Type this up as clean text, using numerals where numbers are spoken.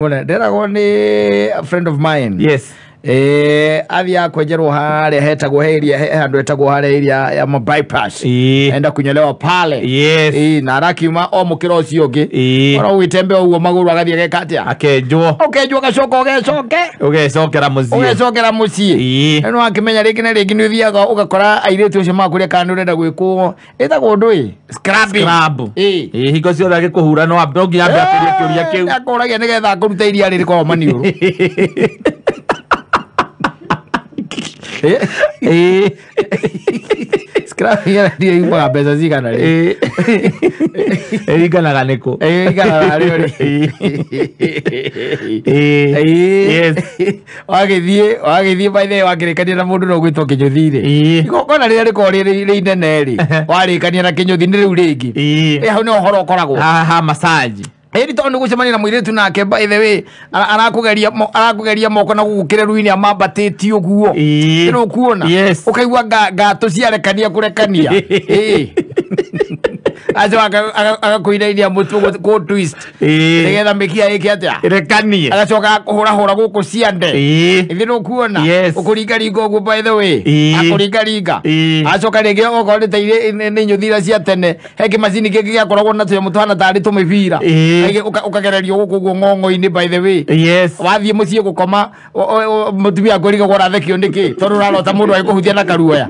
Ndĩragwo nĩ a friend of mine. Athiaga kwenjerwo harĩa hetagwo he area, he handũ hetagwo harĩa area ya ma bypass. Enda kunyolewa pale. Na arakiuma o mũkĩra ũcio ũngĩ. Ora ũgĩtembea ũguo magũrũ agathiĩ ageka atĩa? Akenjwo. Ũkenjwo, ũgacoka ũgecoke. Ũgecokera mũciĩ. Ũgecokera mũciĩ. No wakĩmenya rĩngĩ na rĩngĩ nĩ ũthiaga ũgakora airĩtu acio makũria kana nĩ ũrenda gwĩkwo ĩtagwo ũndũ ĩ scrubbing. Scrub. Ĩĩ. Hingo ciothe agĩkũhura no nginya ambe akũrie kĩũria kĩu. Akũragia nĩgetha akũruta iria rĩrĩ korwo maniũrũ. Scrubbing ĩyo ndiũ yumaga mbeca cigana rĩ? Ĩringanaga nĩkũ. Ĩringanaga harĩa ũrĩ. Wagĩthiĩ by the way, wakĩrĩkania na mũndũ no gwĩtwo kĩnyũthi rĩ. Igongona rĩrĩa rĩkoragwo rĩ inene rĩ, warĩkania na kĩnyũthi nĩ rĩu rĩngĩ. Hau nĩ ũhoro ũkoragwo. Ha massage. Ĩni tondũ nĩ gũcemania na mũirĩtu nake, by the way, arakũgeria moko na gũkũ kĩreru-inĩ amambatĩtie ũguo. Nĩ ũkuona? Yes. Ũkaigua ngatũ ciarekania kũrekania. Acio agakũinainia mũtwe kũ twist. Nĩgetha mĩkiha ĩke atĩa? Ĩrekanie. Agacoka akũhũrahũra gũkũ ciande. Ithĩ nĩ ũkuona? Yes. Ũkũringaringa ũguo, by the way. Akũringaringa. Acoka rĩngĩ okorwo nĩ ta nĩ nyũthi iria cia tene, he kĩmacini kĩngĩ gĩakoragwo na tũnyamũ tũhana tarĩ tũmĩbira. Rĩngĩ ũkagererio gũkũ ũguo ng'ong'o-inĩ, by the way. Wathiĩ mũciĩ gũkoma, mũtumia akwĩrigagwo ũrathekio nĩkĩ tondũ ũrarota mũndũ agĩkũhutia na karuoya.